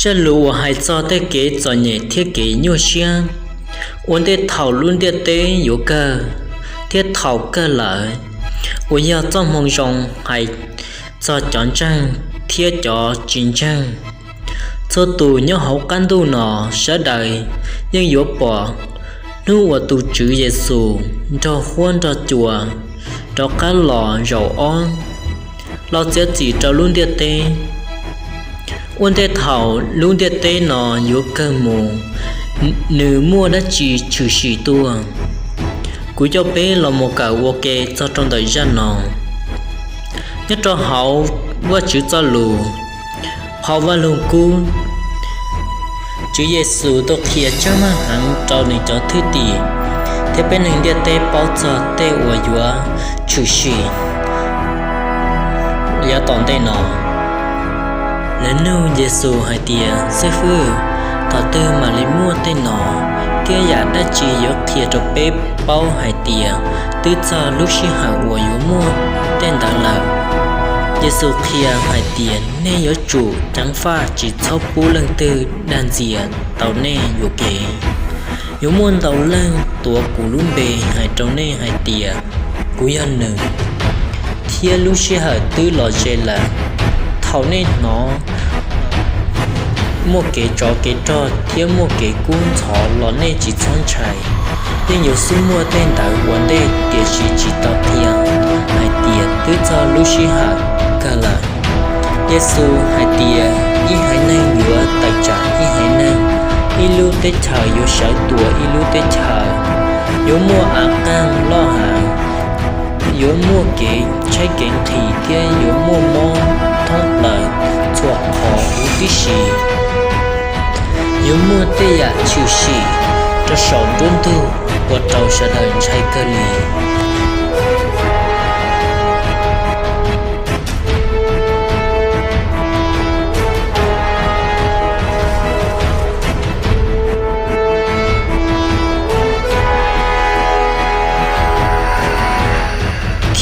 Zaj lus uas hais txog tej kev txom nyem thiab kev nyuaj siab, ua ntej thaum lub ntiaj teb yuav kawg thiab thaum kawg lawm, uas yog txoj moo zoo hais txog cov ntseeg thiab cov tsis ntseeg. Txhua tus nyob hauv qab ntuj no, sawv daws yeej yuav pom hnub uas tus Tswv Yexus nrog huab nrog cua rov qab los zaum ob, los txiav txim rau lub ntiaj teb. Ua ntej thaum lub ntiaj teb no yuav kawg mus, nws muaj dab tsi tshwm sim tuaj? Kuv coj peb los mus kawm ua ke txog rau ntawm zaj no. Nyob rau hauv Vajtswv txoj lus, phau Vaj Lug Kub, Tswv Yexus tau qhia tsawg maj heev rau nws cov thwj tim thiab peb neeg ntiaj teb paub txog tej uas yuav tshwm sim yav tom ntej no. Lawv nug Yexus hais tias, Xib fwb, thaum twg mam li muaj tej no, thiab yam dab tsi yuav qhia rau peb paub hais tias twb txog lub sij hawm uas yuav muaj tej ntawd lawm? Yexus qhia hais tias, Nej yuav tsum ceev faj tsis txhob pub leej twg dag ntxias tau nej yuam kev. Yuav muaj ntau leej tuav kuv lub npe hais rau nej hais tias, Kuv yog nws, thiab lub sij hawm twb los ze lawm. Thaum nej hnov muaj kev tsov kev rog thiab muaj kev kub ntxhov los nej tsis txhob ntshai. Yeej yuav xub muaj tej ntawd ua ntej, tiam sis tsis tau qhia hais tias twb txog lub sij hawm kawg lawm. Yexus hais tias, Ib haiv neeg yuav tawm tsam ib haiv neeg, ib lub teb chaws yuav sawv tua ib lub teb chaws. Yuav muaj av qaaj loj heev, yuav muaj kev tshaib kev nqhis thiab yuav muaj mob thoob plaws txhua qhov huv tib si. Yuav muaj tej yam tshwm sim rau saum nruab ntug ua rau sawv daws ntshai kawg li.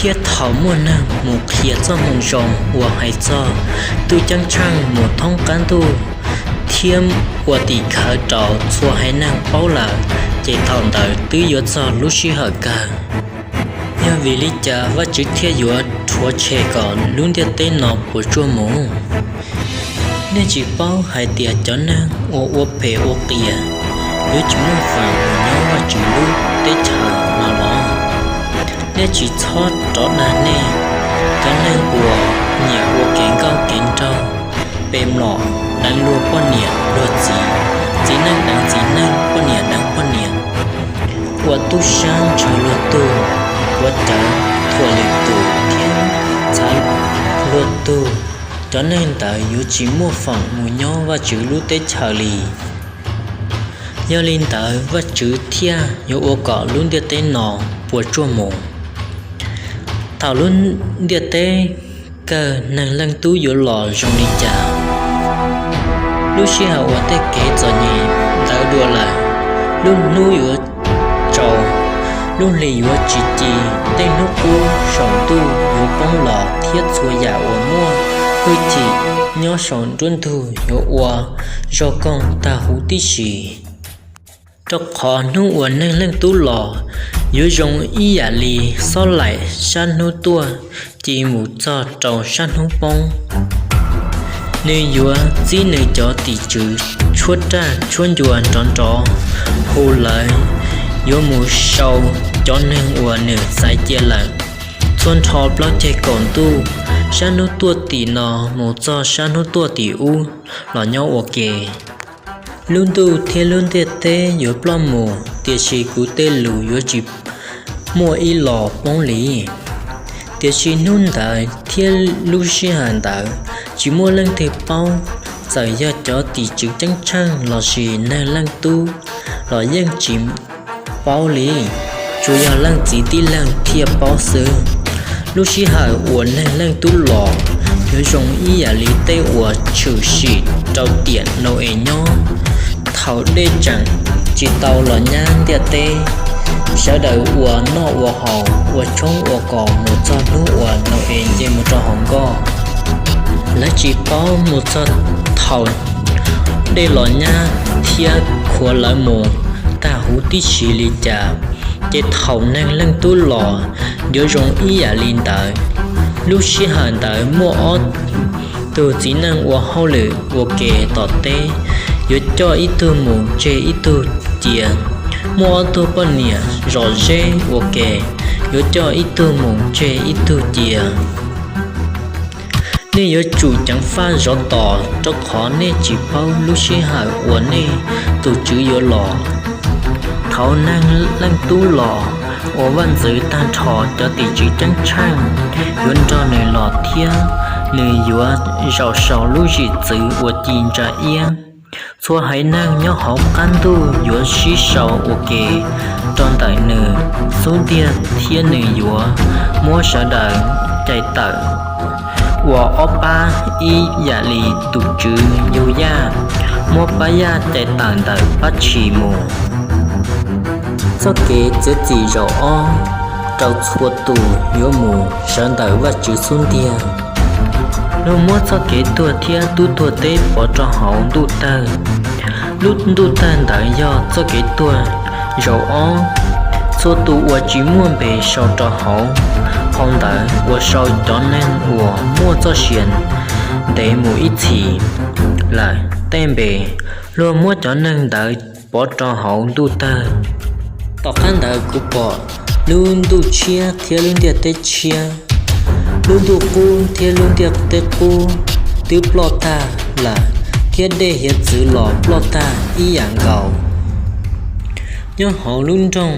Thiab thaum muaj neeg mus qhia txoj moo zoo uas hais txog tub ceeb tsheej mus thoob qab ntuj thiab ua tim khawv rau txhua haiv neeg paub lawm, ces thaum ntawd twb yuav txog lub sij hawm kawg. Yog vim li cas Vajtswv thiaj yuav rhuav tshem kom lub ntiaj teb no puas tsuaj mus? Nej tsis paub hais tias cov neeg uas ua phem ua qias yuav tsis muaj feem mus nyob Vajtswv lub teb chaws no los? Nej tsis txhob rov dag nej, cov neeg uas nyiam ua kev nkauj kev nraug, pem mlom deev luag poj niam luag txiv, txiv neej deev txiv neej, poj niam deev poj niam, ua tub sab ntshaw luag tug, ua cawv thuam lwm tus thiab txhav luag tug, cov neeg ntawd yuav tsis muaj feem mus nyob Vajtswv lub teb chaws li. Yog li ntawd Vajtswv thiaj yuav ua kom lub ntiaj teb no puas tsuaj mus. Thaum lub ntiaj teb kawg, Neeg Leej Tub yuav los zoo li cas? Lub sij hawm uas tej kev txom nyem ntawd dua lawm, lub hnub yuav tsaus, lub hli yuav tsis ci, tej hnub qub saum ntuj yuav poob los thiab txhua yam uas muaj hwj chim nyob saum nruab ntug yuav ua zog koog tag huv tib si. Rau qhov hnub uas Neeg Leej Tub los yuav zoo ib yam li xob laim sab hnub tuaj ci mus txog rau sab hnub poob. Nws yuav txib nws cov tim tswv tshuab raj tshuab ncua nrov nrov hu lawv yuav mus sau cov neeg uas nws txais cia lawm txhua nrho plaub ceg kaum ntuj, sab hnub tuaj tim no mus txog sab hnub tuaj tim ub los nyob ua ke. Lub ntuj thiab lub ntiaj teb yuav ploj mus, tiam sis kuv tej lus yuav tsis muaj ib los poob li. Tiam sis hnub ntawd thiab lub sij hawm ntawd tsis muaj leej twg paub, txawm yog cov tim tswv ceeb tsheej lossis Neeg Leej Tub los yeej tsis paub li, tsuas yog Leej Txiv tib leeg thiaj paub xwb. Lub sij hawm uas Neeg Leej Tub los yuav zoo ib yam li tej uas tshwm sim rau tiam Nau-es nyob. Thaum dej tseem tsis tau los nyab ntiaj teb, sawv daws ua noj ua haus, ua tshoob ua kos mus txog hnub uas Nau-es nce mus rau hauv nkoj. Lawv tsis paub mus txog thaum dej los nyab thiab khuav lawv mus tag huv tib si li cas, ces thaum Neeg Leej Tub los yuav zoo ib yam li ntawd. Lub sij hawm ntawd muaj ob tug txiv neej ua hauj lwm ua ke tom teb, yuav coj ib tug mus tseg ib tug cia. Muaj ob tug poj niam zom zeb ua ke, yuav coj ib tug mus tseg ib tug cia. Nej yuav tsum ceev faj zov tos, rau qhov nej tsis paub lub sij hawm uas nej tus Tswv yuav los. Thaum Neeg Leej Tub los ua vaj ntxwv tag nrho, cov tim tswv ceeb tsheej yuav nrog nws los thiab nws yuav zaum saum lub zwm txwv uas ci ntsa iab. Txhua haiv neeg nyob hauv qab ntuj yuav sib sau ua ke rau ntawm nws xub ntiag thiab nws yuav muab sawv daws cais tawm ua ob pab ib yam li tus tswv yug yaj muab pab yaj cais tawm ntawm pab tshis mus. Txoj kev txiav txim zaum ob rau txhua tus yuav mus sawv ntawm Vajtswv xub ntiag. Luag muab txoj kev tuag thiab tub tuag teb pov rau hauv ntuj tawg. Lub ntuj tawg ntawd yog txoj kev tuag zaum ob. Txhua tus uas tsis muaj npe sau rau hauv phau ntawv uas sau cov neeg uas muaj txoj sia ntev mus ib txhis lawm tej npe, luag muab cov neeg ntawd pov rau hauv ntuj tawg. Tom qab ntawd kuv pom lub ntuj tshiab thiab lub ntiaj teb tshiab. Lub ntuj qub thiab lub ntiaj teb qub twb ploj tag lawm, thiab dej hiav txwv los ploj tag ib yam nkaus. Nyob hauv lub nroog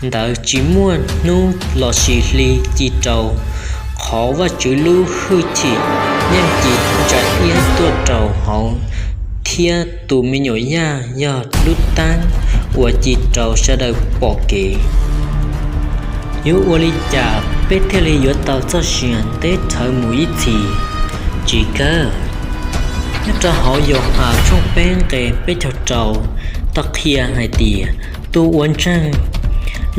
ntawd tsis muaj hnub lossis hli ci rau, qhov Vajtswv lub hwj chim yeej ci ntsa iab tuaj rau hauv, thiab tus me nyuam yaj yog lub teeb uas ci rau sawv daws pom kev. Yuav ua li cas peb thiaj li yuav tau txoj sia ntev dhawv mus ib txhis? Tsis kawg. Nyob rau hauv Yauhas tshooj peb nqe peb caug rau tau qhia hais tias tus uas ntseeg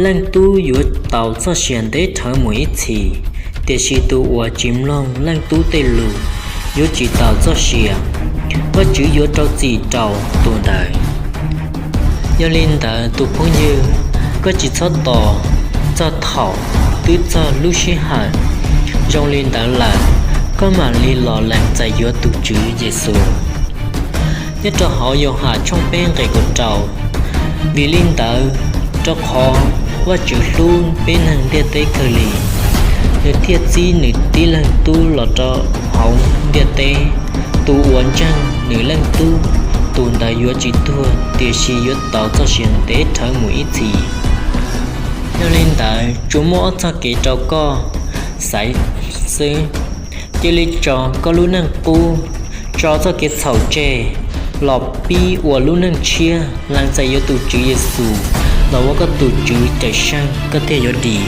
Leej Tub yuav tau txoj sia ntev dhawv mus ib txhis, tiam sis tus uas tsis mloog Leej Tub tej lus yuav tsis tau txoj sia, Vajtswv yuav rau txim rau tus ntawd. Yog li ntawd tus phooj ywg, koj tsis txhob tos txog thaum twb txog lub sij hawm zoo li ntawd lawm, koj mam li los lees txais yuav tus Tswv Yexus. Nyob rau hauv Yauhas tshooj peb nqe kaum rau, vim li ntawd, rau qhov Vajtswv hlub peb neeg ntiaj teb kawg li, nws thiaj txib nws tib leeg Tub los rau hauv ntiaj teb. Tus uas ntseeg nws Leej Tub, tus ntawd yuav tsis tuag, tiam sis yuav tau txoj sia ntev dhawv mus ib txhis. Yog li ntawd, tsuas muaj ob txoj kev rau koj xaiv xwb. Cia li tso koj lub neej qub, tso txoj kev txhaum tseg, los pib ua lub neej tshiab, lees txais yuav tus Tswv Yexus los ua koj tus Tswv cawm seej, koj thiaj yuav dim.